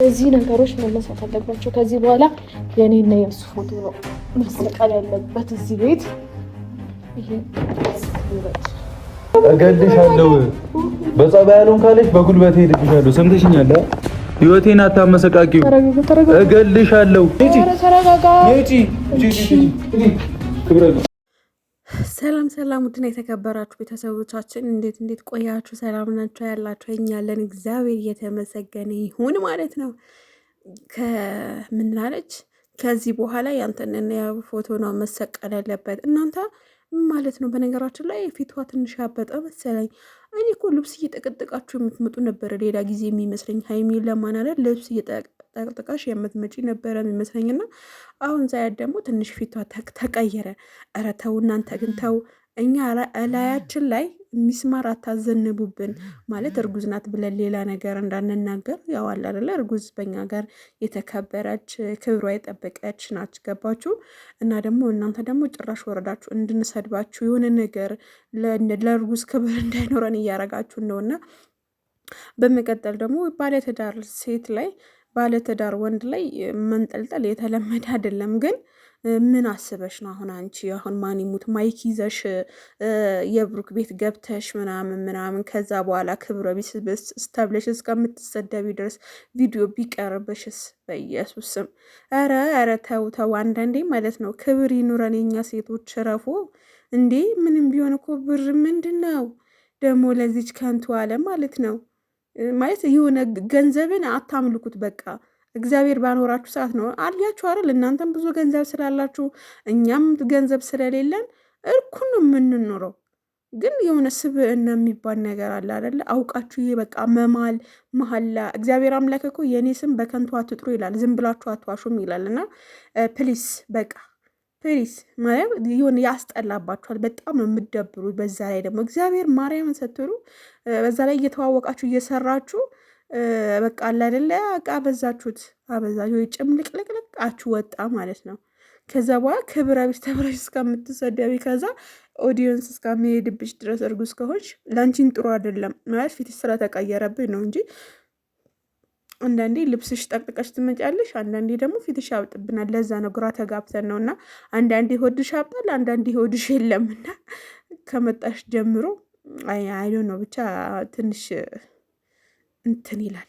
እዚህ ነገሮች መነሳት አለባቸው። ከዚህ በኋላ የኔና የእሱ ፎቶ ነው መሰቀል ያለበት እዚህ ቤት። ይሄ እገልሻለሁ። በጸባይ ያለውን ካለሽ በጉልበት ሄድብሻለሁ። ሰምተሽኛል? ህይወቴን አታመሰቃቂው። እገልሻለሁ። ሰላም ሰላም፣ ውድና የተከበራችሁ ቤተሰቦቻችን እንዴት እንዴት ቆያችሁ? ሰላም ናቸው ያላችሁ? እኛ አለን፣ እግዚአብሔር እየተመሰገነ ይሁን ማለት ነው። ከምናለች ከዚህ በኋላ ያንተን ፎቶ ነው መሰቀል ያለበት እናንተ ማለት ነው። በነገራችን ላይ ፊቷ ትንሽ ያበጠ መሰለኝ። እኔ እኮ ልብስ እየጠቀጠቃችሁ የምትመጡ ነበረ ሌላ ጊዜ የሚመስለኝ። ሀይሚን ለማናደድ ልብስ እየጠቅጥቀሽ የምትመጪ ነበረ የሚመስለኝና አሁን ሳያት ደግሞ ትንሽ ፊቷ ተቀየረ። ኧረ ተው እናንተ ግን ተው። እኛ እላያችን ላይ ሚስማር አታዘንቡብን። ማለት እርጉዝ ናት ብለን ሌላ ነገር እንዳንናገር፣ ያው አለ አይደለ? እርጉዝ በኛ ጋር የተከበረች ክብሯ የጠበቀች ናች። ገባችሁ? እና ደግሞ እናንተ ደግሞ ጭራሽ ወረዳችሁ እንድንሰድባችሁ የሆነ ነገር ለእርጉዝ ክብር እንዳይኖረን እያረጋችሁ ነውና፣ በመቀጠል ደግሞ ባለትዳር ሴት ላይ ባለትዳር ወንድ ላይ መንጠልጠል የተለመደ አይደለም ግን ምን አስበሽ ነው አሁን አንቺ? አሁን ማን ይሙት mic ይዘሽ የብሩክ ቤት ገብተሽ ምናምን ምናምን ከዛ በኋላ ክብረ ቢስ ተብለሽ እስከምትሰደቢ ድረስ ቪዲዮ ቢቀርብሽስ? በኢየሱስ ስም ኧረ ኧረ ተው ተው። አንዳንዴ ማለት ነው ክብር ይኑረን የኛ ሴቶች፣ ረፉ እንዴ! ምንም ቢሆን እኮ ብር ምንድን ነው ደግሞ ለዚች ከንቱ አለ ማለት ነው። ማለት የሆነ ገንዘብን አታምልኩት በቃ። እግዚአብሔር ባኖራችሁ ሰዓት ነው አልያችሁ አይደል? እናንተም ብዙ ገንዘብ ስላላችሁ እኛም ገንዘብ ስለሌለን እርኩን ነው የምንኖረው። ግን የሆነ ስብዕና የሚባል ነገር አለ አይደለ? አውቃችሁ ይሄ በቃ መማል መሀላ። እግዚአብሔር አምላክ እኮ የእኔ ስም በከንቱ አትጥሩ ይላል፣ ዝም ብላችሁ አትዋሹም ይላል። እና please በቃ please ማለት የሆነ ያስጠላባችኋል። በጣም ነው የምደብሩ። በዛ ላይ ደግሞ እግዚአብሔር ማርያምን ስትሉ በዛ ላይ እየተዋወቃችሁ እየሰራችሁ በቃ አለ አይደለ በቃ አበዛችሁት፣ አበዛችሁ ወይ ጭምልቅልቅልቃችሁ ወጣ ማለት ነው። ከዛ በኋላ ክብረ ቢስ ተብለሽ እስከምትሰደቢ ከዛ audience እስከሚሄድብሽ ድረስ እርጉዝ ከሆንሽ ለአንቺን ጥሩ አይደለም ማለት ፊትሽ ስለተቀየረብኝ ነው እንጂ አንዳንዴ ልብስሽ ጠቅጥቀሽ ትመጫለሽ፣ አንዳንዴ ደግሞ ፊትሽ ያብጥብናል። ለዛ ነው ግራ ተጋብተን ነው እና አንዳንዴ ሆድሽ ያብጣል፣ አንዳንዴ ሆድሽ የለም እና ከመጣሽ ጀምሮ I don't know ብቻ ትንሽ እንትን ይላል።